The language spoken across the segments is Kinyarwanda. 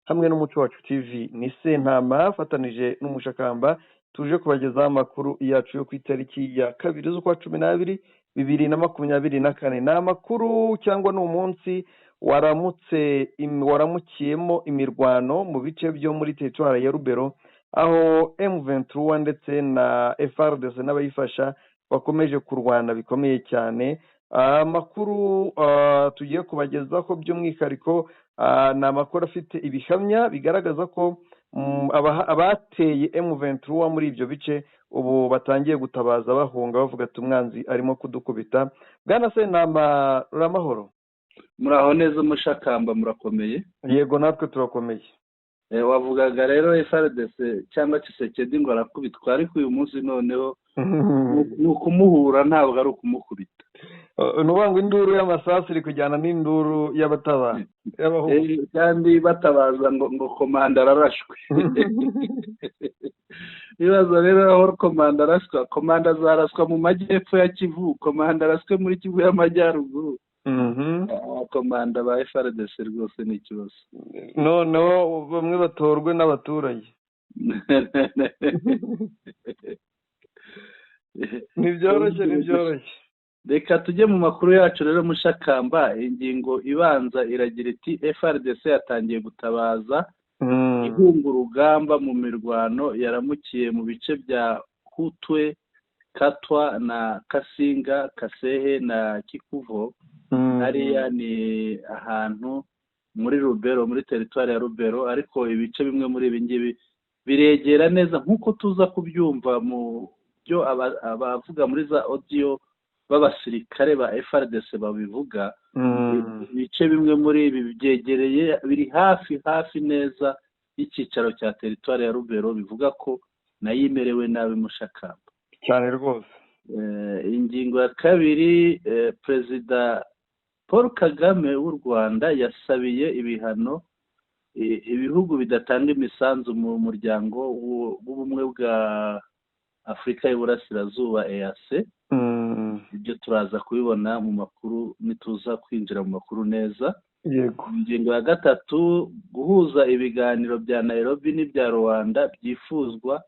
Hamwe n'Umuco Wacu TV, ni Sentama afatanije n'Umushakamba, tuje kubagezaho amakuru yacu yo ku itariki ya 2 z'ukwa 12 2024. Ni amakuru cyangwa ni umunsi waramutse waramukiyemo imirwano mu bice byo muri teritwari ya Rubero, aho M23 ndetse na FARDC n'abayifasha bakomeje kurwana bikomeye cyane. Amakuru tugiye kubagezaho by'umwihariko ni amakuru afite ibihamya bigaragaza ko abateye M23 muri ibyo bice ubu batangiye gutabaza bahunga, bavuga ati umwanzi arimo kudukubita. Bwana Sentama, uramahoro? Muraho neza Mushakamba, murakomeye? Yego, natwe turakomeye. Wavugaga rero FARDC cyangwa Tshisekedi ngo arakubitwa, ariko uyu munsi noneho ni ukumuhura, ntabwo ari ukumukubita. Ni ukuvuga ngo induru y'amasasu iri kujyana n'induru y'abatabara. Kandi batabaza ngo komanda ararashwe. Ibibazo rero aho komanda araswa, komanda azaraswa mu majyepfo ya Kivu, komanda araswe muri Kivu y'Amajyaruguru. Komanda ba FARDC rwose ni ikibazo. Noneho bamwe batorwe n'abaturage, ntibyoroshye, ntibyoroshye. Reka tujye mu makuru yacu rero Mushakamba. Ingingo ibanza iragira iti FARDC yatangiye gutabaza ihunga urugamba mu mirwano yaramukiye mu bice bya Hutwe, Katwa na Kasinga, Kasehe na Kikuvo. Hariya ni ahantu muri Rubero, muri teritwari ya Rubero, ariko ibice bimwe muri ibi ngibi biregera neza nk'uko tuza kubyumva mu byo abavuga muri za audio b'abasirikare ba FARDC babivuga. Ibice bimwe muri ibi byegereye, biri hafi hafi neza y'icyicaro cya teritwari ya Rubero, bivuga ko nayo imerewe nabi Mushakamba. Cyane rwose. Ingingo ya kabiri, Perezida Paul Kagame w'u Rwanda yasabiye ibihano ibihugu bidatanga imisanzu mu muryango w'ubumwe bwa Afurika y'Iburasirazuba EAC. Ibyo turaza kubibona mu makuru nituza kwinjira mu makuru neza. Yego. Ingingo ya gatatu, guhuza ibiganiro bya Nairobi n'ibya Rwanda byifuzwa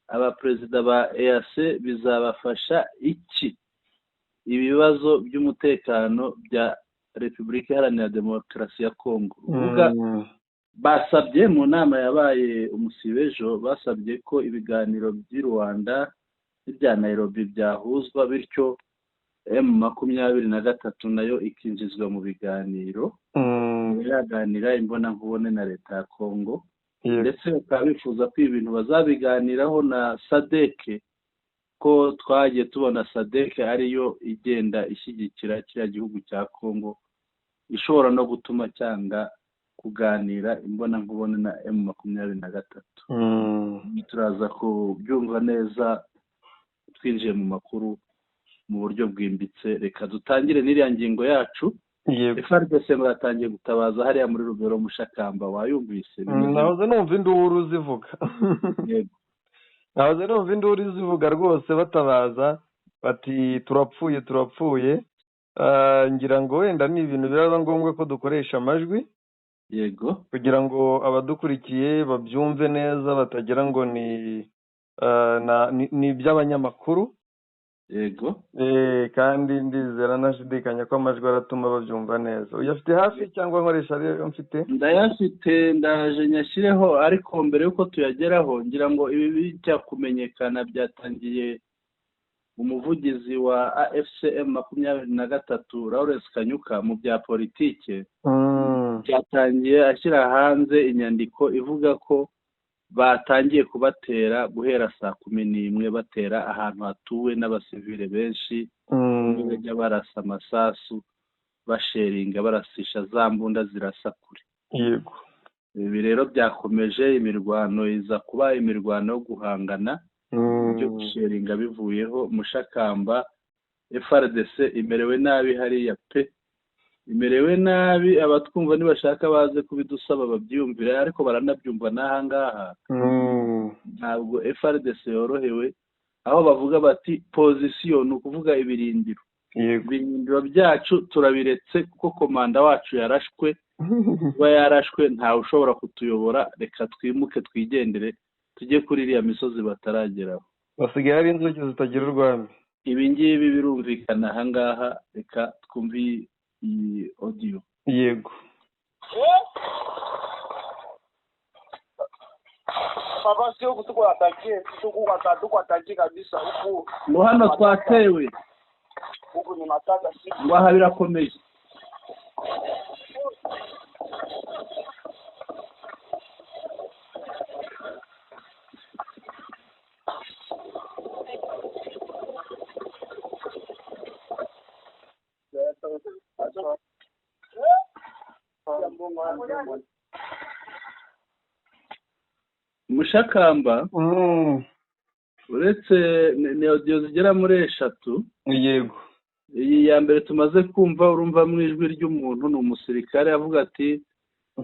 abaperezida ba EAC bizabafasha iki? Ibibazo by'umutekano bya Repubulika Iharanira Demokarasi ya Kongo. Uvuga basabye mu nama yabaye umusibejo, basabye ko ibiganiro by'i Rwanda n'ibya Nairobi byahuzwa, bityo M23 nayo ikinjizwa mu biganiro, iraganira imbonankubone na leta ya Kongo. Ndetse bakaba bifuza ko ibintu bazabiganiraho na SADC, ko twagiye tubona SADC ariyo igenda ishyigikira kiriya gihugu cya Kongo, ishobora no gutuma cyanga kuganira imbonankubone na M23. Turaza kubyumva neza twinjiye mu makuru mu buryo bwimbitse. Reka dutangire n'iriya ngingo yacu. FARDC batangiye gutabaza hariya muri Rubero Mushakamba, wayumvise? Nahoze numva induru zivuga. Nahoze numva induru zivuga rwose, batabaza bati turapfuye, turapfuye. Ngira ngo wenda ni ibintu biraba ngombwa ko dukoresha amajwi. Yego. Kugira ngo abadukurikiye babyumve neza, batagira ngo ni iby'abanyamakuru. Yego. Kandi ndizera nashidikanya ko amajwi aratuma babyumva neza. Uyafite hafi cyangwa nkoresha ariyo mfite? Ndayafite, ndaje nyashyireho, ariko mbere y'uko tuyageraho ngira ngo ibi bijya kumenyekana byatangiye umuvugizi wa AFC M23 Lawrence Kanyuka mu bya politike byatangiye ashyira hanze inyandiko ivuga ko batangiye kubatera guhera saa 11, batera ahantu hatuwe n'abasivile benshi, bajya barasa amasasu, basheringa, barasisha za mbunda zirasa kure. Yego. Ibi rero byakomeje imirwano, iza kuba imirwano yo guhangana, byo gusheringa bivuyeho. Mushakamba, FARDC imerewe nabi hariya pe, imerewe nabi. Abatwumva nibashaka baze kubidusaba babyiyumvira, ariko baranabyumva n'aha ngaha. Ntabwo FARDC yorohewe, aho bavuga bati position, ni ukuvuga ibirindiro. Ibirindiro byacu turabiretse kuko komanda wacu yarashwe, kuba yarashwe ntawe ushobora kutuyobora, reka twimuke twigendere tujye kuri iriya misozi batarageraho. Basigaye ari inzuki zitagira urwamo. Ibi ngibi birumvikana ahangaha, reka twumve iyi audio. Yego. Papa sio kutuko atakie, tuko atakie kabisa huku. Ngo hano twatewe. Huku ni matata si. Ngo aha birakomeye. Mushakamba uretse ni audio zigera muri 3. Yego. Iyi ya mbere tumaze kumva, urumva mu ijwi ry'umuntu ni umusirikare avuga ati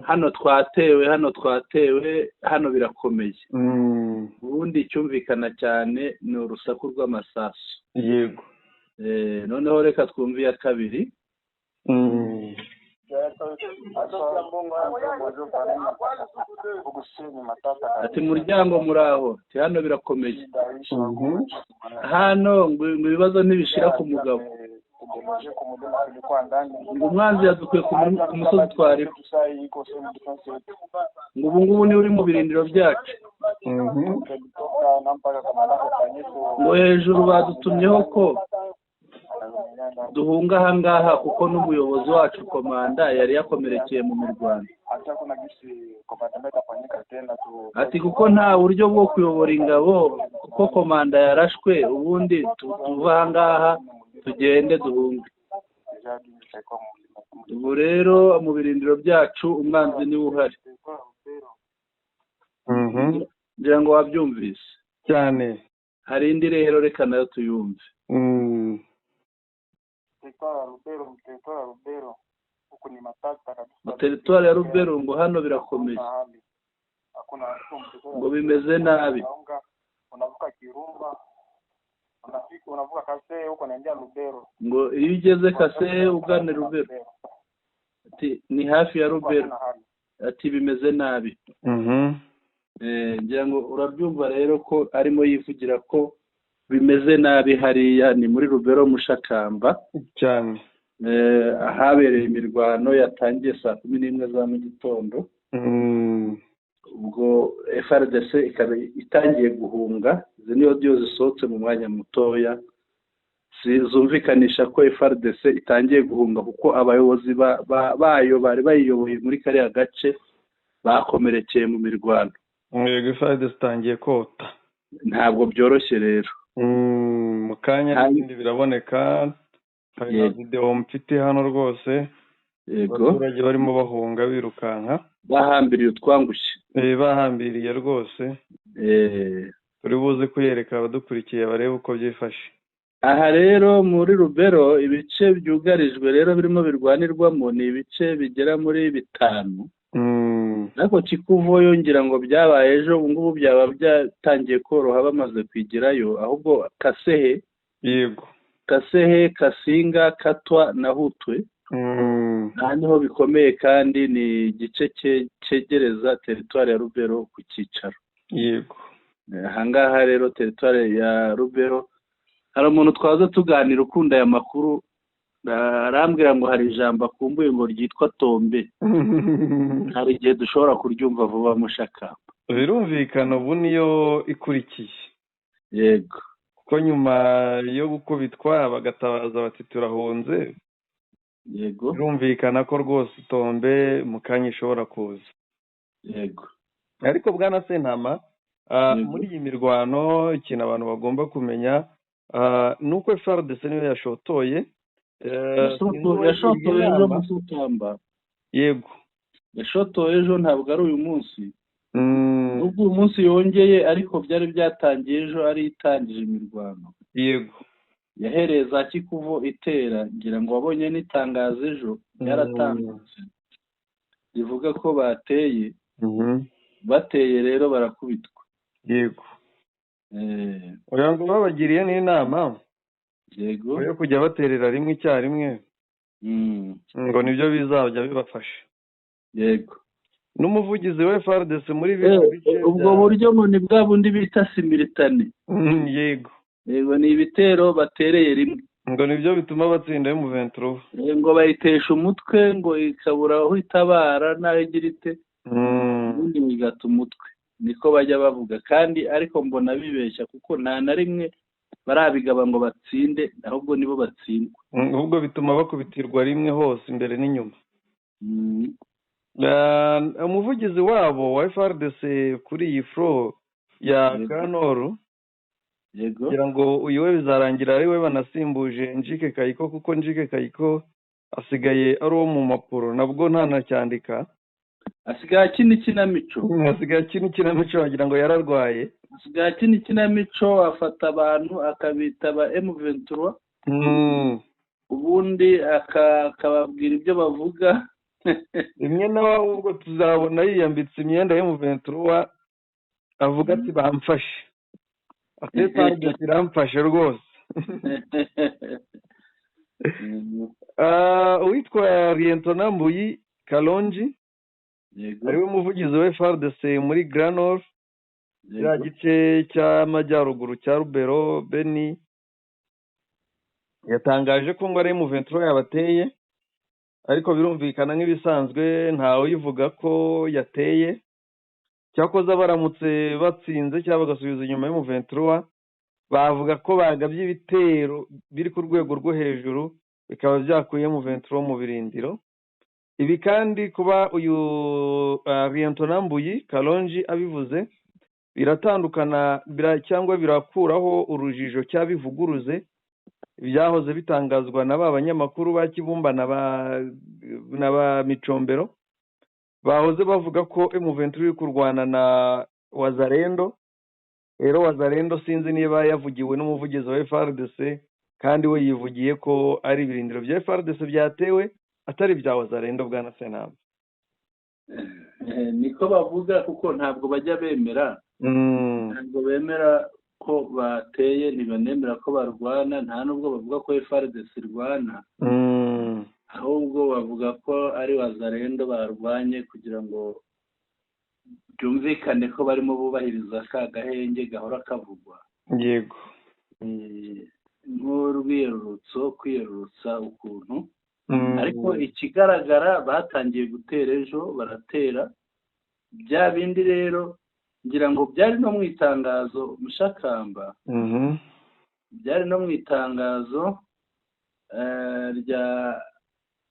hano twatewe, hano twatewe, hano birakomeye. Ubundi icyumvikana cyane ni urusaku rw'amasasu. Yego. Noneho reka twumve iya kabiri. Ati muryango muraho, ati hano birakomeye. Hano ngo ibibazo ntibishira ku mugabo. Ngo umwanzi yadukuye ku musozi twariho. Ngo ubu ngubu niwe uri mu birindiro byacu. Ngo hejuru badutumyeho ko duhunga ahangaha kuko n'umuyobozi wacu komanda yari yakomerekeye mu mirwano. Ati kuko nta buryo bwo kuyobora ingabo kuko komanda yarashwe, ubundi tuva ahangaha tugende duhunge. Ubu rero mu birindiro byacu umwanzi niwe uhari. Ngira ngo wabyumvise cyane. Hari indi rero reka nayo tuyumve. Teritwari ya Rubero ngo hano birakomeye, ngo bimeze nabi. Ngo iyo ugeze Kaseye ugana Rubero, ati ni hafi ya Rubero, ati bimeze nabi. Ngira ngo urabyumva rero ko arimo yivugira ko bimeze nabi hariya ni muri Rubero Mushakamba cyane, ahabereye imirwano yatangiye saa 11 za mu gitondo. Ubwo FARDC ikaba itangiye guhunga. Izi ni audio zisohotse mu mwanya mutoya zumvikanisha ko FARDC itangiye guhunga kuko abayobozi bayo bari bayiyoboye muri kariya gace bakomerekeye mu mirwano. Yego, FARDC itangiye kota, ntabwo byoroshye rero. Mu kanya n'ibindi biraboneka. Hari video mfite hano rwose. Yego. Abaturage barimo bahunga birukanka, bahambiriye utwangushye. Bahambiriye rwose. Turi buze kuyereka abadukurikiye barebe uko byifashe. Aha rero muri Rubero ibice byugarijwe rero birimo birwanirwamo ni ibice bigera muri 5. Ariko Kikuvo yongera ngo byabaye ejo, ubu ngubu byaba byatangiye koroha bamaze kwigirayo. Ahubwo Kasehe, yego, Kasehe, Kasinga, Katwa na Hutwe aha niho bikomeye, kandi ni igice cyegereza teritwari ya Rubero ku cyicaro. Yego. Ahangaha rero teritwari ya Rubero hari umuntu twaza tuganira ukunda aya makuru, arambwira ngo hari ijambo akumbuye ngo ryitwa tombe. Hari igihe dushobora kuryumva vuba Mushakamba. Birumvikana ubu niyo ikurikiye. Yego. Kuko nyuma yo gukubitwa bagatabaza bati turahunze. Yego. Birumvikana ko rwose tombe mu kanya ishobora kuza. Yego. Ariko bwana Sentama, muri iyi mirwano ikintu abantu bagomba kumenya nuko FARDC niyo yashotoye. Yashotoye ejo Mushakamba. Yego. Yashotoye ejo, ntabwo ari uyu munsi. Ubwo uyu munsi yongeye, ariko byari byatangiye ejo ari itangije imirwano. Yego. Yahereye za Kikuvo itera, ngira ngo wabonye n'itangazo ejo ryaratambutse rivuga ko bateye. Bateye rero barakubitwa. Yego. Oya ngo babagiriye n'inama. Yego. Yo kujya baterera rimwe icyarimwe ngo nibyo bizajya bibafasha. Yego. N'umuvugizi wa FARDC muri bino bice ubwo buryo ngo ni bwa bundi bita simultane. Yego. Yego, ni ibitero batereye rimwe ngo nibyo bituma batsinda M23. Ngo bayitesha umutwe ngo ikabura aho itabara n'aho igira ite, ubundi bigata umutwe, niko bajya bavuga. Kandi ariko mbona bibeshya kuko nta na rimwe barabigaba ngo batsinde, ahubwo nibo batsindwa. Ahubwo bituma bakubitirwa rimwe hose imbere n'inyuma. Umuvugizi wabo wa FARDC kuri iyi fro ya Kanoru, yego, kugira ngo uyu we bizarangira ari we banasimbuje Njike Kayiko, kuko Njike Kayiko asigaye ari uwo mu mpapuro, nabwo ntanacyandika, asigaye akina ikinamico. Asigaye akina ikinamico wagira ngo yararwaye. Asigaye akina ikinamico, afata abantu akabita ba M23, ubundi akababwira ibyo bavuga. Rimwe nawe ahubwo tuzabona yiyambitse imyenda ya M23 avuga ati bamfashe, ati FARDC iramfashe rwose. Uwitwa Lieutenant Mbuyi Kalonji, ariwe muvugizi wa FARDC muri Grand Nord, kiriya gice cy'amajyaruguru cya Rubero Beni, yatangaje ko ngo ari M23 yabateye, ariko birumvikana nk'ibisanzwe ntawe uyivuga ko yateye. Cyakoze baramutse batsinze cyangwa bagasubiza inyuma ya M23, bavuga ko bagabye ibitero biri ku rwego rwo hejuru bikaba byakuye M23 mu birindiro. Ibi kandi kuba uyu Lieutenant Mbuyi Kalonji abivuze biratandukana cyangwa birakuraho urujijo cyabivuguruze byahoze bitangazwa na ba banyamakuru ba Kibumba na ba Micombero, bahoze bavuga ko M23 iri kurwana na Wazalendo. Rero Wazalendo sinzi niba yavugiwe n'umuvugizi wa FARDC, kandi we yivugiye ko ari ibirindiro bya FARDC byatewe atari bya Wazalendo. Bwana Senama, niko bavuga kuko ntabwo bajya bemera, ntabwo bemera ko bateye, ntibanemera ko barwana, nta nubwo bavuga ko FARDC irwana, ahubwo bavuga ko ari Wazalendo barwanye kugira ngo byumvikane ko barimo bubahiriza ka gahenge gahora kavugwa. Yego. Nk'urwiyerurutso, kwiyerurutsa ukuntu. Ariko ikigaragara batangiye gutera ejo, baratera bya bindi rero ngira ngo byari no mu itangazo Mushakamba, byari no mu itangazo rya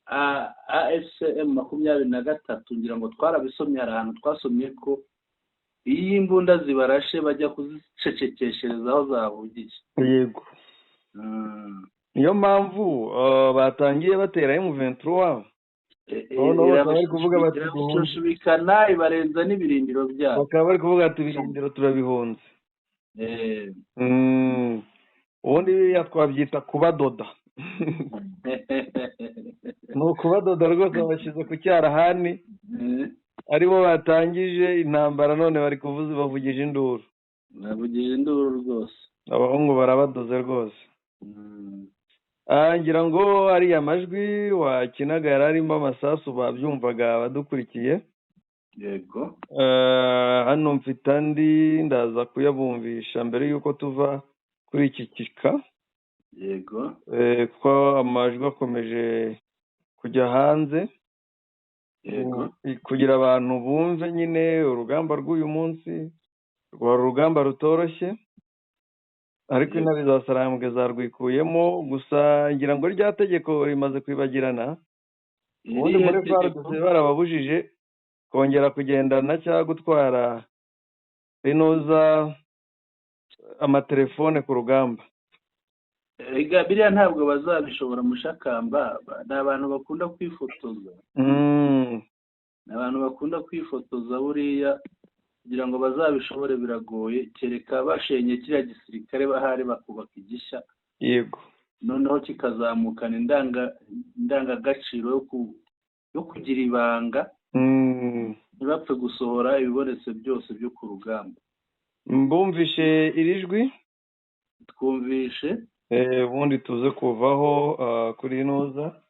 AFCM 23, ngira ngo twarabisomye, hari ahantu twasomye ko iyo imbunda zibarashe bajya kuzicecekeshereza aho zavugiye. Yego. Niyo mpamvu batangiye batera M23, bari kuvuga bati irabashushubikana ibarenza n'ibirindiro byabo, bakaba bari kuvuga ati ibirindiro turabihunze. Ubundi biriya twabyita kubadoda. Ni ukubadoda rwose, babashyize ku cyarahani, aribo batangije intambara none bari kuvuza bavugije induru. Bavugije induru rwose, abahungu barabadoze rwose. Ngira ngo ariya majwi wakinaga yari arimo amasasu, babyumvaga abadukurikiye. Yego. Hano mfite andi ndaza kuyabumvisha mbere y'uko tuva kuri iki kika. Yego. Kuko amajwi akomeje kujya hanze. Yego. Kugira abantu bumve nyine urugamba rw'uyu munsi rwari urugamba rutoroshye, ariko intare za Sarambwe zarwikuyemo. Gusa ngira ngo rya tegeko rimaze kwibagirana, ubundi muri FARDC barababujije kongera kugendana cyangwa gutwara inoza amatelefone ku rugamba. Ega biriya ntabwo bazabishobora Mushakamba, ni abantu bakunda kwifotoza. Ni abantu bakunda kwifotoza buriya, kugira ngo bazabishobore biragoye, kereka bashenye kiriya gisirikare bahari bakubaka igishya. Yego. Noneho kikazamukana indangagaciro yo kugira ibanga, ntibapfe gusohora ibibonetse byose byo ku rugamba. Mbumvishe iri jwi? Twumvishe. Ubundi tuze kuvaho kuri inoza.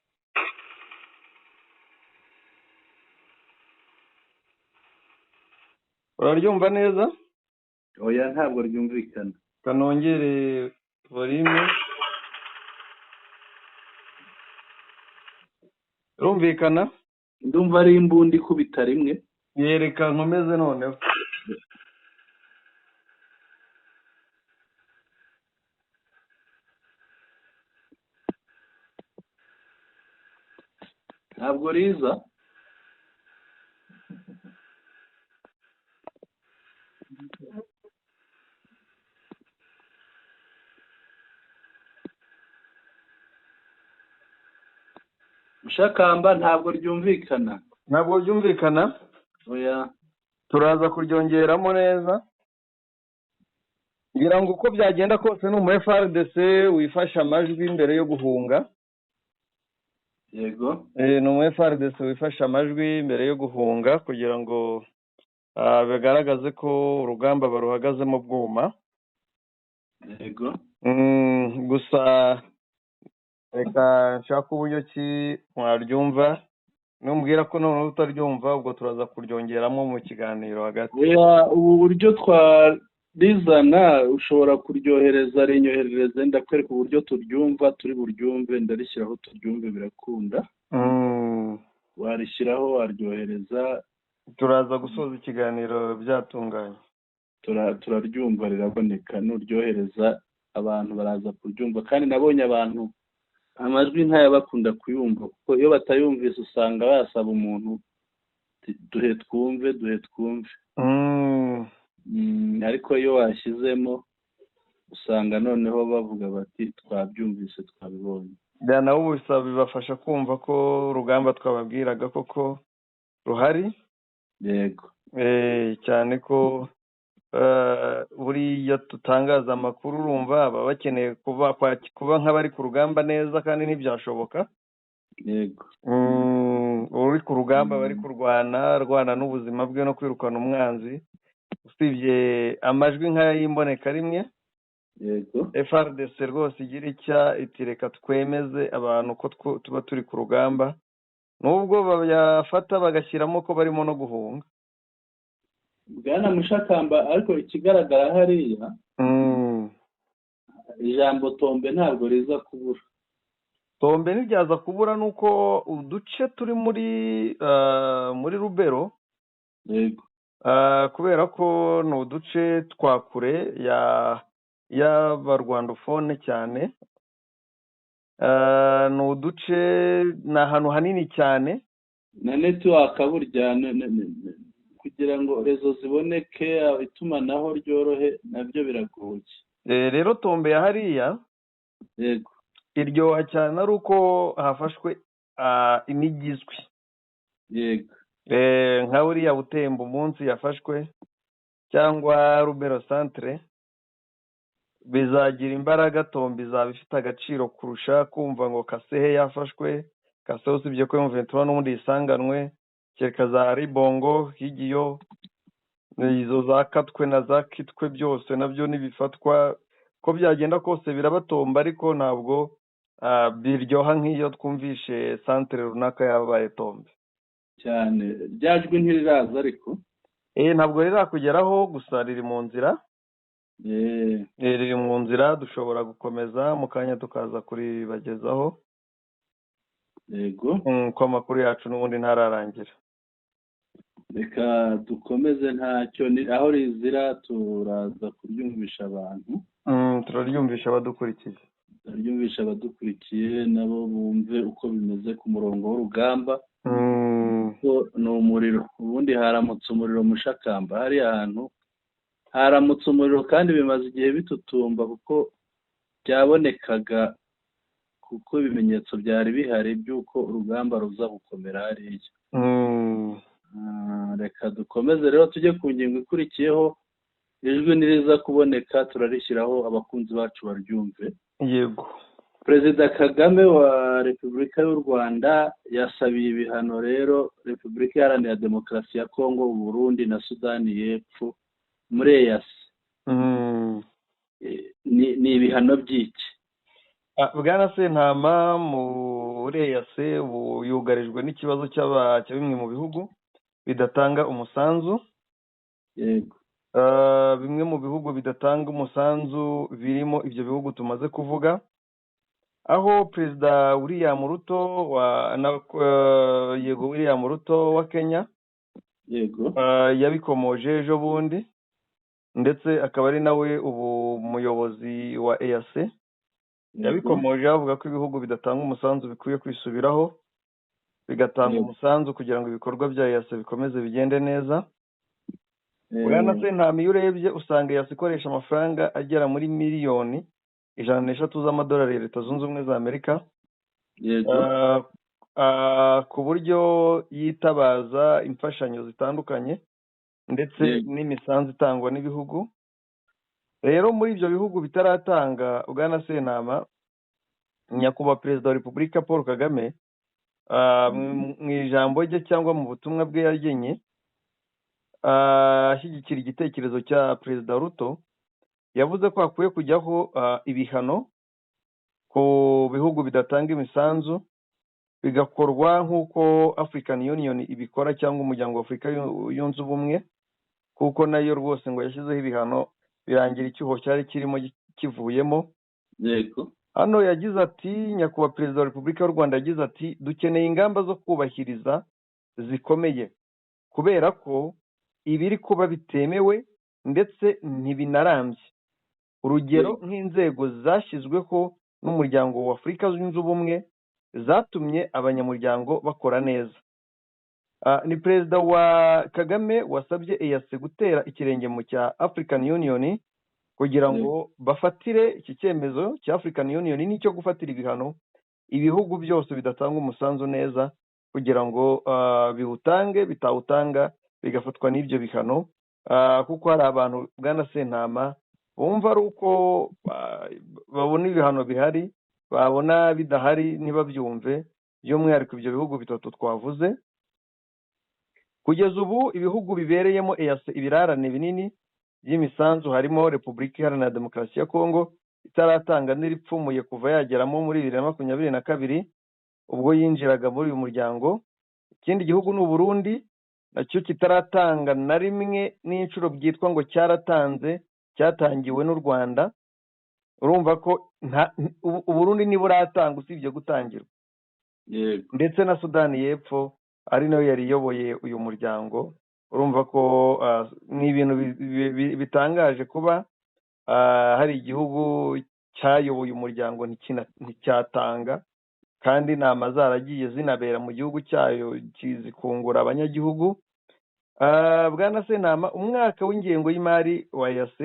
Uraryumva neza? Oya, ntabwo ryumvikana. Kanongere volume. Rumvikana? Ndumva ari imbundi ikubita rimwe. Yereka nkomeze noneho. Ntabwo riza. Mushakamba, ntabwo ryumvikana. Ntabwo ryumvikana? Oya. Turaza kuryongeramo neza. Ngira ngo uko byagenda kose ni umu FARDC wifashe amajwi mbere yo guhunga. Yego. Ni umu FARDC wifashe amajwi mbere yo guhunga kugira ngo bigaragaze ko urugamba baruhagazemo bwuma. Yego. Gusa reka nshaka uburyo ki mwaryumva. Numbwira ko noneho utaryumva, ubwo turaza kuryongeramo mu kiganiro hagati. Ubu buryo twarizana ushobora kuryohereza, rinyoherereze, ndakwereka uburyo turyumva, turi buryumve, ndarishyiraho turyumve, birakunda. Warishyiraho, waryohereza. Turaza gusoza ikiganiro byatunganye. Turaryumva riraboneka, nuryohereza abantu baraza kuryumva. Kandi nabonye abantu amajwi ntayabakunda kuyumva, kuko iyo batayumvise usanga basaba umuntu duhe twumve, duhe twumve. Ariko iyo washyizemo usanga noneho bavuga bati twabyumvise, twabibonye. Nabo bibafasha kumva ko urugamba twababwiraga koko ruhari. Yego. Cyane ko buriya tutangaza amakuru, urumva baba bakeneye kuba nk'abari ku rugamba neza, kandi ntibyashoboka. Yego. Uri ku rugamba bari kurwana, arwana n'ubuzima bwe no kwirukana umwanzi, usibye amajwi nk'aya y'imboneka rimwe. Yego. FARDC rwose igira icya iti reka twemeze abantu ko tuba turi ku rugamba, nubwo bayafata bagashyiramo ko barimo no guhunga. Bwana Mushakamba, ariko ikigaragara hariya ijambo tombe ntabwo riza kubura. Tombe ntiryaza kubura, nuko uduce turi muri Rubero. Yego. Kubera ko ni uduce twa kure y'abarwandofone cyane, ni uduce, ni ahantu hanini cyane. Na network burya kugira ngo rezo ziboneke, itumanaho ryorohe, nabyo biragoye. Rero tombe ya hariya, yego, iryoha cyane ari uko hafashwe imijyi izwi. Yego. Nka buriya Butembo umunsi yafashwe, cyangwa Rubero centre, bizagira imbaraga. Tombe izaba ifite agaciro kurusha kumva ngo Kasehe yafashwe. Kasehe usibye ko M23 n'ubundi isanganwe, kereka za Ribongo, Higiyo, izo za Katwe na za Kitwe, byose nabyo nibifatwa ko byagenda kose birabatomba, ariko ntabwo biryoha nk'iyo twumvishe centre runaka yabaye tombe cyane. Ryajwi ntiriraza ariko. Ntabwo rirakugeraho, gusa riri mu nzira. Riri mu nzira, dushobora gukomeza mu kanya tukaza kuribagezaho. Yego. Ko amakuru yacu n'ubundi ntararangira. Reka dukomeze, ntacyo aho rizira turaza kuryumvisha abantu. Turaryumvisha abadukurikiye. Turaryumvisha abadukurikiye nabo bumve uko bimeze ku murongo w'urugamba. Ni umuriro. Ubundi haramutse umuriro Mushakamba, hariya hantu haramutse umuriro, kandi bimaze igihe bitutumba, kuko byabonekaga, kuko ibimenyetso byari bihari by'uko urugamba ruza gukomera hariya. Reka dukomeze rero tujye ku ngingo ikurikiyeho. Ijwi niriza kuboneka turarishyiraho abakunzi bacu baryumve. Yego. Perezida Kagame wa Repubulika y'u Rwanda yasabiye ibihano rero Repubulika Iharanira Demokarasi ya Kongo, Burundi na Sudani y'Epfo muri EAC. Ni ibihano by'iki? Bwana Sentama, muri EAC ubu yugarijwe n'ikibazo cya bimwe mu bihugu bidatanga umusanzu. Yego. Bimwe mu bihugu bidatanga umusanzu birimo ibyo bihugu tumaze kuvuga, aho Perezida William Ruto wa yego William Ruto wa Kenya, yego, yabikomoje ejo bundi, ndetse akaba ari nawe ubu muyobozi wa EAC. Yabikomoje avuga ko ibihugu bidatanga umusanzu bikwiye kwisubiraho bigatanga umusanzu kugira ngo ibikorwa bya EAC bikomeze bigende neza. Bwana Sentama, iyo urebye usanga EAC ikoresha amafaranga agera muri miliyoni 103 z'amadolari ya Leta Zunze Ubumwe za Amerika, ku buryo yitabaza imfashanyo zitandukanye ndetse n'imisanzu itangwa n'ibihugu. Rero muri ibyo bihugu bitaratanga, Bwana Sentama, Nyakubahwa Perezida wa Repubulika Paul Kagame, mu ijambo rye cyangwa mu butumwa bwe yagenye ashyigikira igitekerezo cya Perezida Ruto, yavuze ko hakwiye kujyaho ibihano ku bihugu bidatanga imisanzu, bigakorwa nk'uko African Union ibikora cyangwa Umuryango wa Afurika Yunze Ubumwe, kuko nayo rwose ngo yashyizeho ibihano birangira icyuho cyari kirimo kivuyemo. Hano yagize ati, Nyakubahwa Perezida wa Repubulika y'u Rwanda yagize ati: "Dukeneye ingamba zo kubahiriza zikomeye, kubera ko ibiri kuba bitemewe ndetse ntibinarambye. Urugero nk'inzego zashyizweho n'Umuryango wa Afurika Yunze Ubumwe zatumye abanyamuryango bakora neza." Ni Perezida wa Kagame wasabye EAC gutera ikirenge mu cya African Union kugira ngo bafatire iki cyemezo cya African Union n'icyo gufatira ibihano ibihugu byose bidatanga umusanzu neza, kugira ngo biwutange, bitawutanga bigafatwa n'ibyo bihano, kuko hari abantu, Bwana Sentama, bumva ari uko babona ibihano bihari, babona bidahari ntibabyumve, by'umwihariko ibyo bihugu bitatu twavuze. Kugeza ubu ibihugu bibereyemo EAC ibirarane binini by'imisanzu harimo Repubulika Iharanira Demokarasi ya Kongo itaratanga n'iripfumuye kuva yageramo muri 2022 ubwo yinjiraga muri uyu muryango. Ikindi gihugu ni Uburundi, nacyo kitaratanga na rimwe n'inshuro byitwa ngo cyaratanze, cyatangiwe n'u Rwanda. Urumva ko Uburundi ntiburatanga usibye gutangirwa. Ndetse na Sudani y'Epfo ari nayo yari iyoboye uyu muryango. Urumva ko ni ibintu bitangaje kuba hari igihugu cyayoboye umuryango nticyatanga, kandi inama zaragiye zinabera mu gihugu cyayo zikungura abanyagihugu. Bwana Sentama, umwaka w'ingengo y'imari wa EAC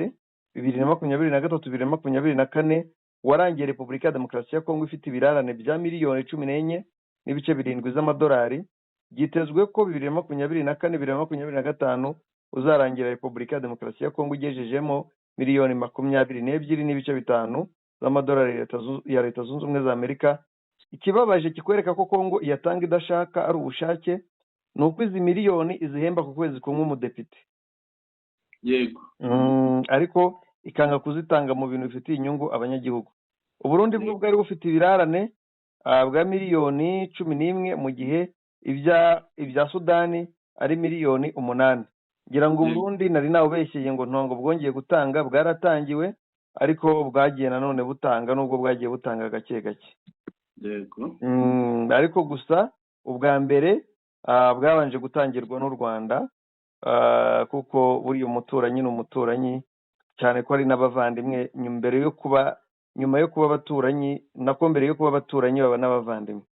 2023 2024 warangiye Repubulika ya Demokarasi ya Kongo ifite ibirarane bya miliyoni 14.7 z'amadolari. Byitezwe ko 2024 2025 uzarangira Repubulika ya Demokarasi ya Kongo igejejemo miliyoni 22.5 z'amadolari ya Leta Zunze Ubumwe za Amerika. Ikibabaje kikwereka ko Kongo iyatanga idashaka ari ubushake ni uko izi miliyoni izihemba ku kwezi kumwe umudepite. Ariko ikanga kuzitanga mu bintu bifitiye inyungu abanyagihugu. Uburundi bwo bwari bufite ibirarane bwa miliyoni 11, mu gihe ibya Sudani ari miliyoni 8. Ngira ngo Uburundi nari nawubeshyeye ngo ntongo bwongeye gutanga, bwaratangiwe, ariko bwagiye nanone butanga, nubwo bwagiye butanga gake gake. Ariko gusa ubwa mbere bwabanje gutangirwa n'u Rwanda, kuko buriya umuturanyi ni umuturanyi, cyane ko ari n'abavandimwe mbere yo kuba, nyuma yo kuba abaturanyi, nako mbere yo kuba abaturanyi baba n'abavandimwe.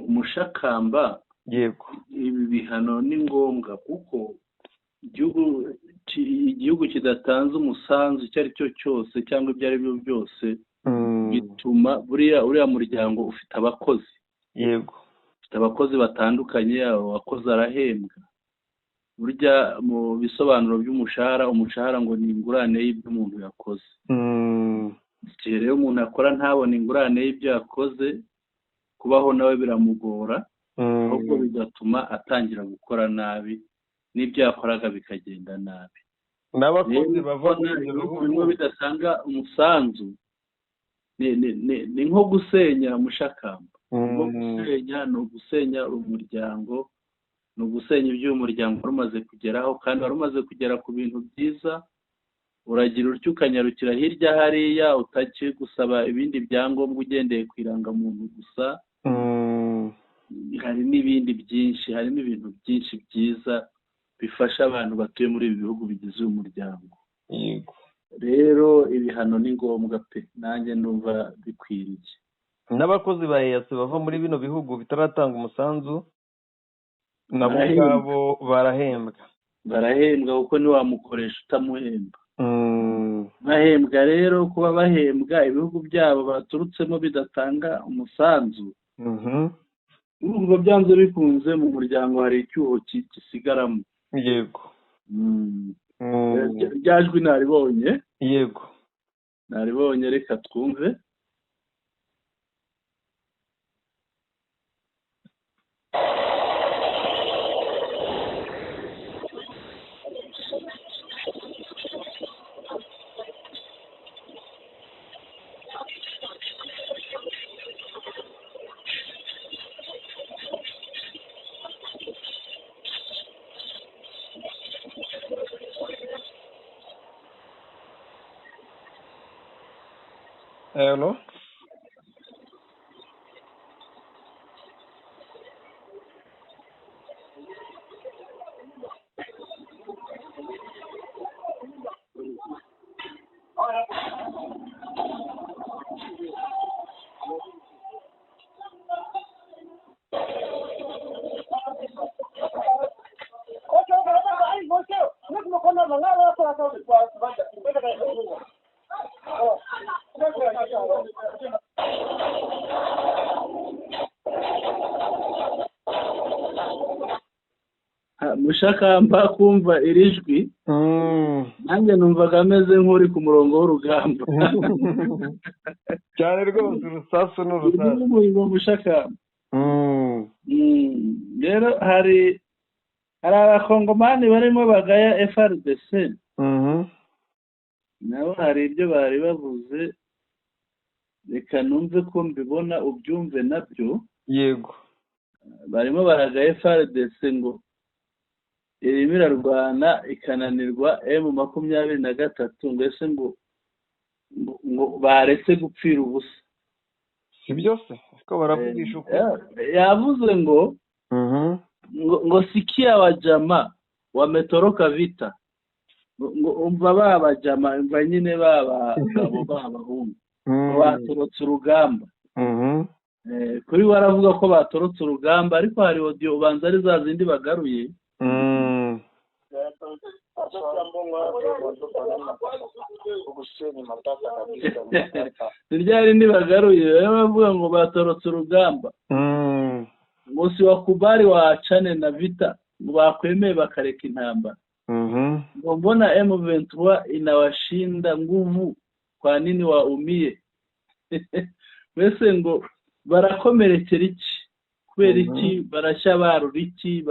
Mushakamba, Yego. ibi bihano ni ngombwa, kuko igihugu kidatanze umusanzu icyo ari cyo cyose cyangwa ibyo ari byo byose bituma buriya uriya muryango ufite abakozi, ufite abakozi batandukanye, abo bakozi arahembwa. Burya mu bisobanuro by'umushahara, umushahara ngo ni ingurane y'ibyo umuntu yakoze. Igihe rero umuntu akora ntabone ingurane y'ibyo yakoze, kubaho nawe biramugora, ahubwo bigatuma atangira gukora nabi, n'ibyo yakoraga bikagenda nabi. N'abakozi bava muri ibyo bihugu bimwe bidatanga umusanzu ni nko gusenya mushakamba. Nko gusenya ni ugusenya umuryango, ni ugusenya ibyo umuryango wari umaze kugeraho, kandi wari umaze kugera ku bintu byiza. Uragira utyo ukanyarukira hirya hariya utakiri gusaba ibindi byangombwa ugendeye ku irangamuntu gusa. Hari n'ibindi byinshi, harimo ibintu byinshi byiza bifasha abantu batuye muri ibi bihugu bigize uyu muryango. Yego. Rero ibihano ni ngombwa pe, nanjye ndumva bikwiriye. N'abakozi ba EAC bava muri bino bihugu bitaratanga umusanzu nabo ubwabo barahembwa. Barahembwa kuko ntiwamukoresha utamuhemba. Bahembwa rero, kuba bahembwa ibihugu byabo baturutsemo bidatanga umusanzu, urumva byanze bikunze mu muryango hari icyuho gisigaramo. Yego. Ryajwi naribonye. Yego. Naribonye, reka twumve. Hello. Mushakamba kumva iri jwi nanjye numvaga ameze nk'uri ku murongo w'urugamba. Cyane rwose, urusasu n'urusasu. Mushakamba. Rero hari abakongomani barimo bagaya FARDC. Nabo hari ibyo bari bavuze, reka numve ko mbibona ubyumve nabyo. Yego. Barimo baragaya FARDC ngo irimo irarwana ikananirwa M23, mbese ngo baretse gupfira ubusa. Si byose ko baravugisha uko yavuze ngo ngo sikia wajama wametoroka vita, ngo umva baba jama, umva nyine baba abo babahungu batorotse urugamba. Kuri waravuga ko batorotse urugamba, ariko hari audio ubanza ari za zindi bagaruye. Ryari nibagaruye bavuga ngo batorotse urugamba. Ngo si wakubali waachane na vita, ngo bakwemeye bakareka intambara. Ngo mbona M23 inawashinda nguvu, kwa nini waumie? Mbese ngo barakomerekera iki? Kubera iki barashya barura iki?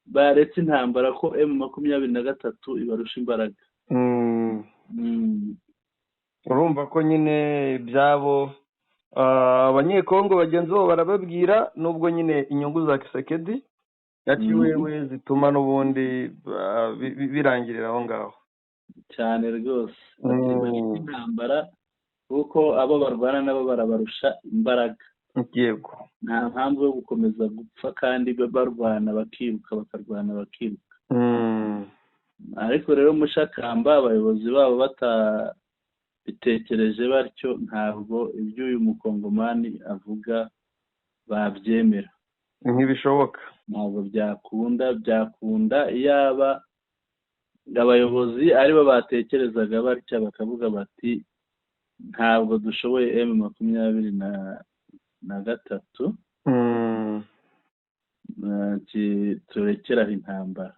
Baretse intambara ko M23 ibarusha imbaraga. Urumva ko nyine ibyabo abanyekongo bagenzi babo barababwira, nubwo nyine inyungu za Kisekedi yaciwewe zituma n'ubundi birangirira aho ngaho. Cyane rwose. Intambara kuko abo barwana nabo barabarusha imbaraga. Yego. Nta mpamvu yo gukomeza gupfa kandi barwana bakiruka, bakarwana bakiruka. Ariko rero mushakamba abayobozi babo batabitekereje batyo, ntabwo ibyo uyu mukongomani avuga babyemera. Ntibishoboka. Ntabwo byakunda. Byakunda iyaba abayobozi aribo batekerezaga batya, bakavuga bati ntabwo dushoboye M23 turekeraho intambara.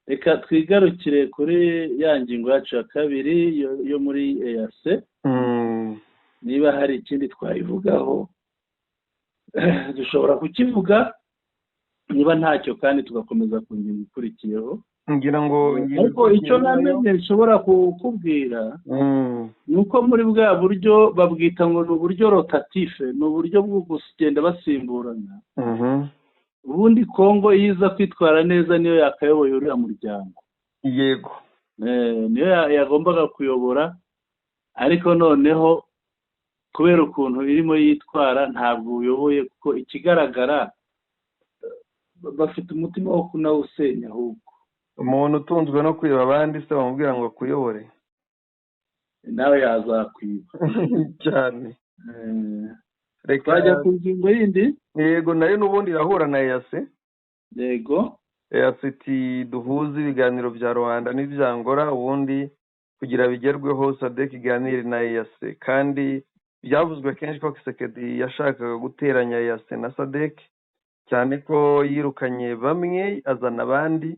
Reka twigarukire kuri ya ngingo yacu ya kabiri yo muri EAC. Niba hari ikindi twayivugaho dushobora kukivuga, niba ntacyo kandi tugakomeza ku ngingo ikurikiyeho. Ngira ngo Ariko icyo namenye nshobora kukubwira ni uko muri bwa buryo babwita ngo ni uburyo rotatif, ni uburyo bwo kugenda basimburana. Ubundi Kongo iyo iza kwitwara neza niyo yakayoboye uriya muryango. Niyo yagombaga kuyobora, ariko noneho kubera ukuntu irimo yitwara ntabwo uyoboye, kuko ikigaragara bafite umutima wo kunawusenya ahubwo. Umuntu utunzwe no kwiba abandi se bamubwira ngo akuyobore? Nawe yazakwiba. Cyane. Reka Twajya ku ngingo yindi. Yego, nayo n'ubundi irahura na EAC. EAC iti duhuze ibiganiro bya Rwanda n'ibya Angola, ubundi kugira bigerweho SADC iganire na EAC. Kandi byavuzwe kenshi ko Tshisekedi yashakaga guteranya EAC na SADC, cyane ko yirukanye bamwe azana abandi,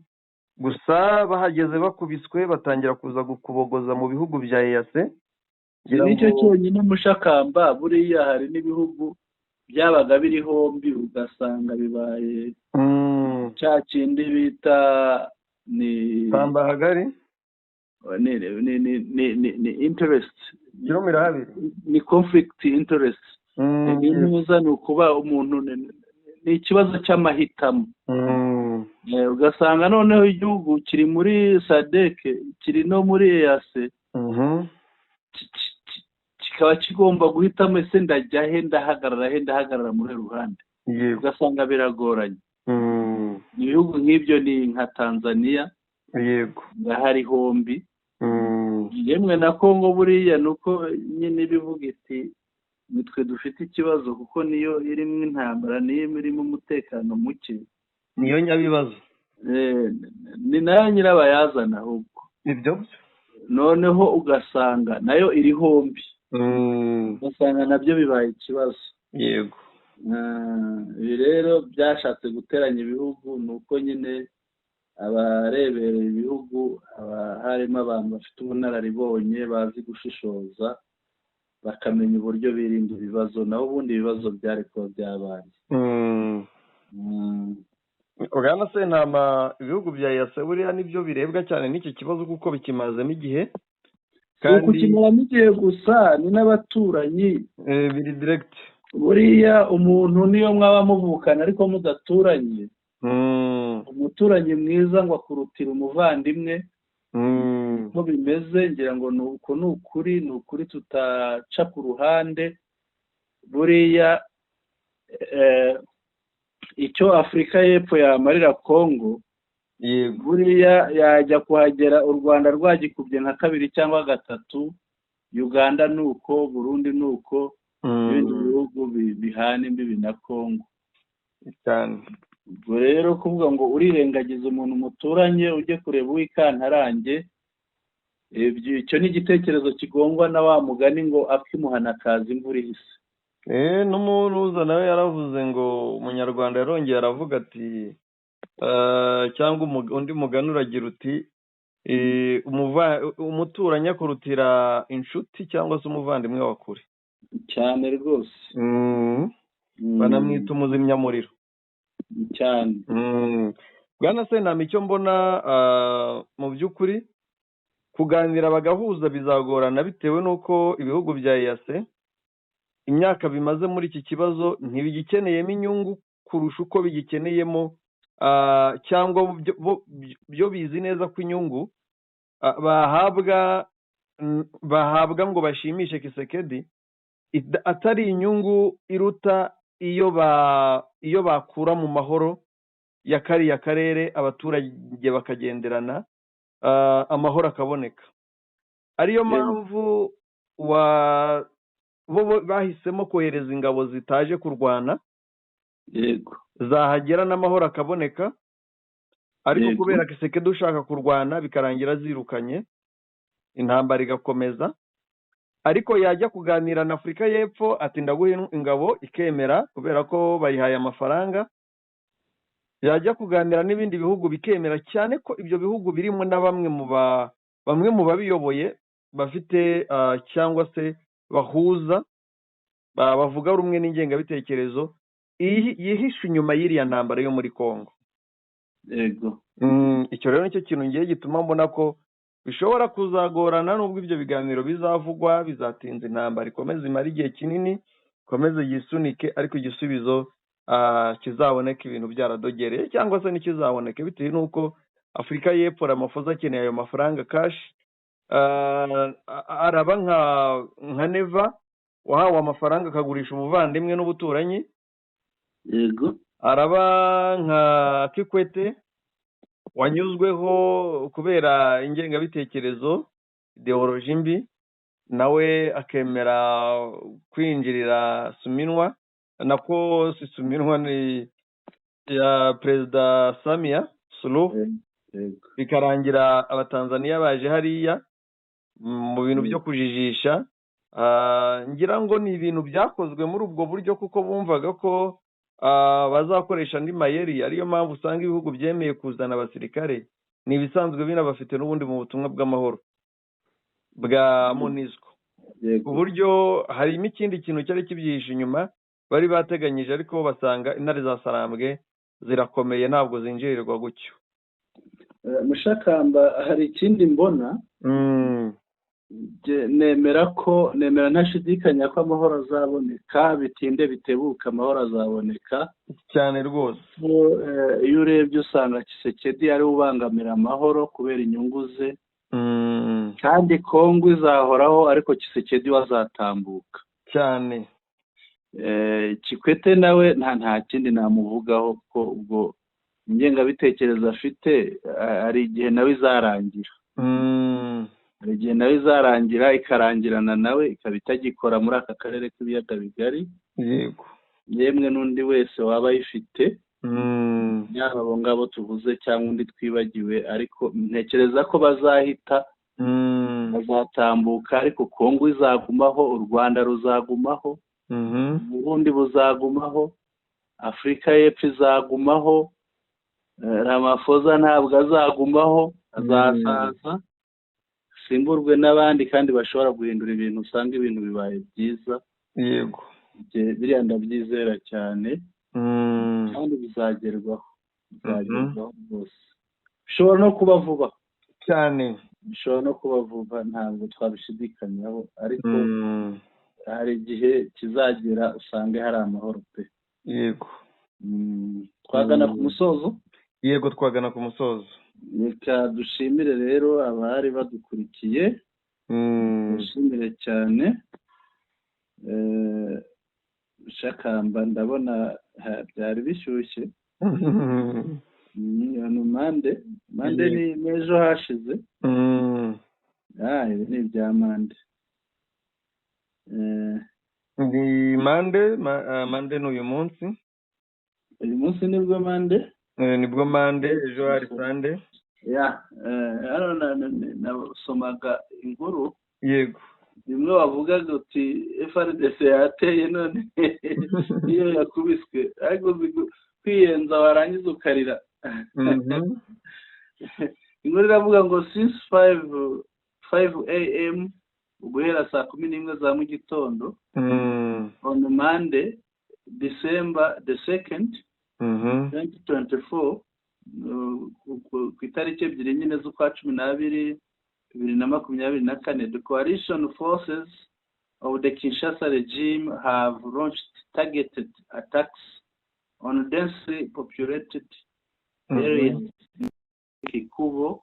gusa bahageze bakubiswe batangira kuza kubogoza mu bihugu bya EAC. Si nicyo cyonyine, Mushakamba, buriya hari n'ibihugu byabaga biri hombi ugasanga bibaye cya kindi bita ni Pamba hagari. Ni interest Kirumira habiri. Ni conflict interest. Ni ntuza, ni ukuba umuntu ni ikibazo cy'amahitamo. Ugasanga noneho igihugu kiri muri SADC, kiri no muri EAC, kikaba kigomba guhitamo: ese ndajya he, ndahagarara he, ndahagarara muri ruhande? Ugasanga biragoranye. Ibihugu nk'ibyo ni nka Tanzania, ngahari hombi, yemwe na Kongo. Buriya ni uko nyine ibivuga iti nitwe dufite ikibazo, kuko niyo irimo intambara, niyo irimo umutekano muke. Niyo nyabibazo. Ni nayo nyirabayazana ahubwo. Ibyo byo. Noneho ugasanga nayo iri hombi, ugasanga nabyo bibaye ikibazo. Ibi rero byashatse guteranya ibihugu, ni uko nyine abareberera ibihugu haba harimo abantu bafite ubunararibonye, bazi gushishoza, bakamenya uburyo birinda ibibazo. Naho ubundi ibibazo byari kuba byabaye. Bwana Sentama, ibihugu bya EAC buriya nibyo birebwa cyane n'iki kibazo kuko bikimazemo igihe. Si ukukimaramo igihe gusa, ni n'abaturanyi. Biri direct. Buriya umuntu niyo mwaba muvukana ariko mudaturanye, umuturanyi mwiza ngo akurutira umuvandimwe. Uko bimeze ngira ngo ni uko, ni ukuri, ni ukuri tutaca ku ruhande. Buriya icyo Afurika y'Epfo yamarira Kongo, buriya yajya kuhagera u Rwanda rwagikubye nka kabiri cyangwa gatatu, Uganda ni uko, Burundi ni uko, n'ibindi bihugu bihana imbibi na Kongo. Ubwo rero kuvuga ngo urirengagiza umuntu muturanye ujye kureba uw'ikantarange, icyo ni igitekerezo kigongwa na wa mugani ngo akimuhana kaza imvura ihise. N'umuruza nawe yaravuze ngo umunyarwanda yarongeye aravuga ati cyangwa undi mugani uragira uti umuturanyi akurutira inshuti cyangwa se umuvandimwe wa kure. Cyane rwose. Banamwita umuzimyamuriro. Cyane. Bwana Sentama, icyo mbona mu by'ukuri, kuganira bagahuza bizagorana bitewe n'uko ibihugu bya EAC imyaka bimaze muri iki kibazo ntibigikeneyemo inyungu kurusha uko bigikeneyemo, cyangwa byo bizi neza ko inyungu bahabwa ngo bashimishe Tshisekedi atari inyungu iruta iyo bakura mu mahoro ya kariya karere, abaturage bakagenderana, amahoro akaboneka. Ariyo mpamvu bo bahisemo kohereza ingabo zitaje kurwana, zahagera n'amahoro akaboneka, ariko kubera Tshisekedi ushaka kurwana bikarangira zirukanye, intambara igakomeza. Ariko yajya kuganira na Afurika y'Epfo ati ndaguha ingabo, ikemera kubera ko bayihaye amafaranga. Yajya kuganira n'ibindi bihugu bikemera, cyane ko ibyo bihugu birimo na bamwe mu babiyoboye bafite cyangwa se bahuza, bavuga rumwe n'ingengabitekerezo yihishe inyuma y'iriya ntambara yo muri Congo. Yego. Icyo rero nicyo kintu ngiye gituma mbona ko bishobora kuzagorana, nubwo ibyo biganiro bizavugwa, bizatinza intambara, ikomeze imare igihe kinini, ikomeze yisunike, ariko igisubizo kizaboneka ibintu byaradogereye, cyangwa se ntikizaboneke, bitewe n'uko Afurika y'Epfo Ramaphosa akeneye ayo mafaranga cash. Araba nka Neva wahawe amafaranga akagurisha umuvandimwe n'ubuturanyi. Araba nka Kikwete wanyuzweho kubera ingengabitekerezo, idéologie mbi, nawe akemera kwinjirira Suminwa, nako si Suminwa, ni ya Perezida Samia Suluhu, bikarangira Abatanzaniya baje hariya mu bintu byo kujijisha. Ngira ngo ni ibintu byakozwe muri ubwo buryo kuko bumvaga ko bazakoresha andi mayeri, ariyo mpamvu usanga ibihugu byemeye kuzana abasirikare ni ibisanzwe binabafite n'ubundi mu butumwa bw'amahoro bwa MONUSCO, ku buryo harimo ikindi kintu cyari kibyihishe inyuma bari bateganyije, ariko basanga intare za Sarambwe zirakomeye, ntabwo zinjirirwa gutyo. Mushakamba, hari ikindi mbona. Nemera ko, nemera ntashidikanya ko amahoro azaboneka, bitinde bitebuka amahoro azaboneka. Cyane rwose. Iyo urebye usanga Tshisekedi ari we ubangamira amahoro kubera inyungu ze, kandi Kongo izahoraho, ariko Tshisekedi we azatambuka. Kikwete nawe nta kindi namuvugaho, ko ubwo ingengabitekerezo afite hari igihe nawe izarangira, hari igihe nawe izarangira, ikarangirana nawe, ikaba itagikora muri aka karere k'ibiyaga bigari. Yemwe n'undi wese waba ayifite, yaba abo ngabo tuvuze cyangwa undi twibagiwe, ariko ntekereza ko bazahita, bazatambuka, ariko Kongo izagumaho, u Rwanda ruzagumaho, Burundi buzagumaho, Afurika y'Epfo izagumaho. Ramaphosa ntabwo azagumaho, azasaza asimburwe n'abandi kandi bashobora guhindura ibintu, usanga ibintu bibaye byiza. Biriya ndabyizera cyane, kandi bizagerwaho, bizagerwaho rwose, bishobora no kuba vuba. Bishobora no kuba vuba, ntabwo twabishidikanyaho, ariko hari igihe kizagera usange hari amahoro pe. Twagana ku musozo. Yego, twagana ku musozo. Reka dushimire rero abari badukurikiye, dushimire cyane. Shakamba, ndabona byari bishyushye. Ni Monday, Monday ni n'ejo hashize. Ibi ni ibya Monday. Ni Monday, Monday ni uyu munsi. Uyu munsi nibwo Monday. Nibwo Monday, ejo hari Sunday. Ya, hano nasomaga inkuru bimwe wavugaga uti FARDC yateye none niyo yakubiswe, ariko uzi kwiyenza warangiza ukarira. Inkuru iravuga ngo since 5 a.m., guhera saa 11 za mu gitondo, on Monday, December the 2nd, 2024, ku itariki 2 nyine z'ukwa 12 2024, the coalition forces of the Kinshasa regime have launched targeted attacks on densely populated areas in Kikubo,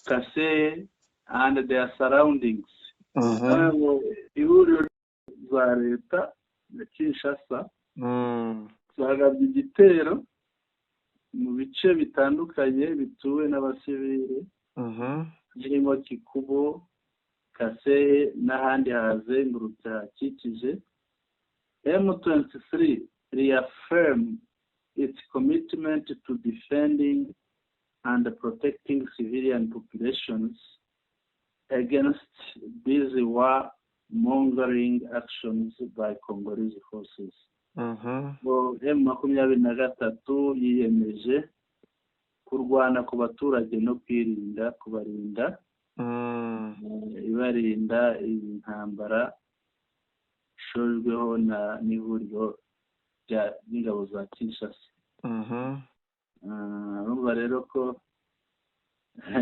Kaseye and their surroundings. Ihuriro za leta ya Kinshasa zagabye igitero mu bice bitandukanye bituwe n'abasivili, birimo Kikubo, Kaseye n'ahandi hazengurutse hakikije. M23 reaffirm its commitment to defending and protecting civilian populations against these war-mongering actions by Congolese forces. Ngo M23 yiyemeje kurwana ku baturage no kwirinda kubarinda, ibarinda iyi ntambara ishojweho na n'ihuriro ry'ingabo za Kinshasa. Urumva rero ko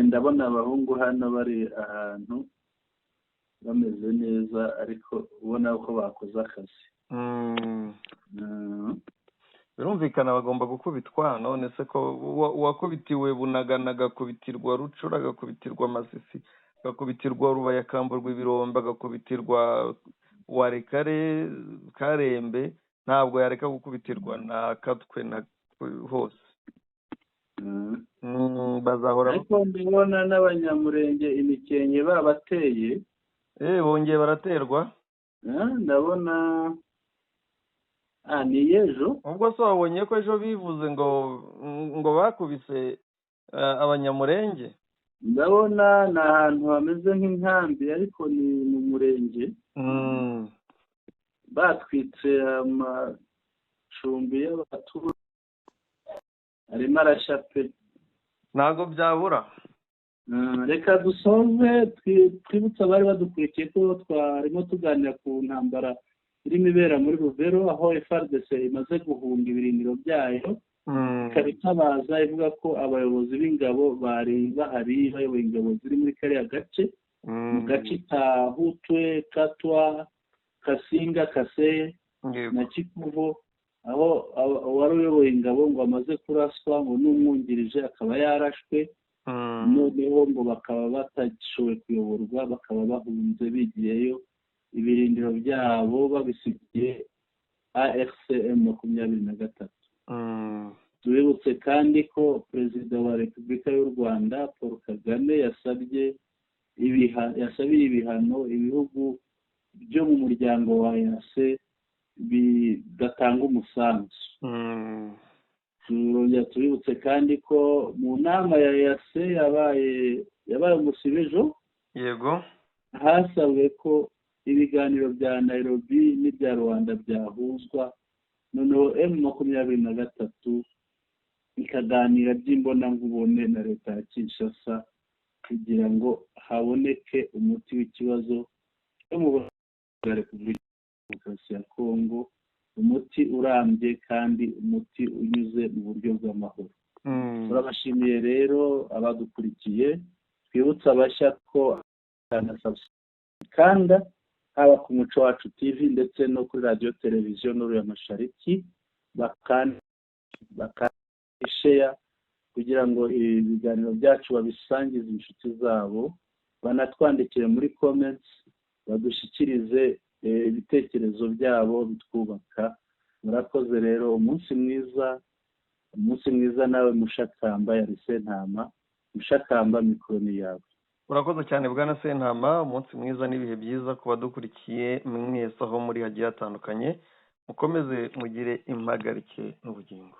ndabona abahungu hano bari ahantu bameze neza, ariko ubona ko bakoze akazi. Birumvikana bagomba gukubitwa. None se ko uwakubitiwe Bunagana, agakubitirwa Rucura, agakubitirwa Masisi, agakubitirwa Rubaya, akamburwa ibirombe, agakubitirwa Warekare, Karembe, ntabwo yareka gukubitirwa na Katwe na hose. Bazahora. Ariko ndabona n'Abanyamurenge imikenke babateye. Bongeye baraterwa. Ndabona ni ejo. Ubwo se wabonye ko ejo bivuze ngo bakubise Abanyamurenge? Ndabona ni ahantu hameze nk'inkambi, ariko ni mu murenge. Batwitse amacumbi y'abaturage, arimo arashya pe. Ntabwo byabura. Reka dusoze twibutse abari badukurikiye ko twarimo tuganira ku ntambara irimo ibera muri Rubero, aho FARDC imaze guhunga ibirindiro byayo, ikaba itabaza ivuga ko abayobozi b'ingabo bari bahari bayoboye ingabo ziri muri kariya gace, mu gace ka Hutwe, Katwa, Kasinga, Kaseye na Kikuvu, aho uwari uyoboye ingabo ngo amaze kuraswa, ngo n'umwungirije akaba yarashwe, noneho ngo bakaba batashoboye kuyoborwa, bakaba bahunze bigiyeyo, ibirindiro byabo babisigiye AFC M23. Tubibutse kandi ko Perezida wa Repubulika y'u Rwanda Paul Kagame yasabye yasabiye ibihano ibihugu byo mu muryango wa EAC bidatanga umusanzu. Turongera tubibutse kandi ko mu nama ya EAC yabaye umusibe ejo, yego, hasabwe ko ibiganiro bya Nairobi n'ibya Rwanda byahuzwa, noneho M23 ikaganira by'imbonankubone na leta ya Kinshasa kugira ngo haboneke umuti w'ikibazo cyo mu bwa Repubulika Demokarasi ya Kongo, umuti urambye kandi umuti unyuze mu buryo bw'amahoro. Turabashimiye rero abadukurikiye, twibutse abashya ko kanda haba ku Muco Wacu TV ndetse no kuri radiyo televiziyo Nuru ya Mashariki, bakasheya kugira ngo ibi biganiro byacu babisangize inshuti zabo, banatwandikire muri comments, badushyikirize ibitekerezo byabo bitwubaka. Murakoze rero, umunsi mwiza, umunsi mwiza nawe Mushakamba ya Sentama. Mushakamba, mikoro ni yawe. Urakoze cyane bwana Sentama, umunsi mwiza n'ibihe byiza ku badukurikiye mwese aho muri hagiye hatandukanye. Mukomeze mugire impagarike n'ubugingo.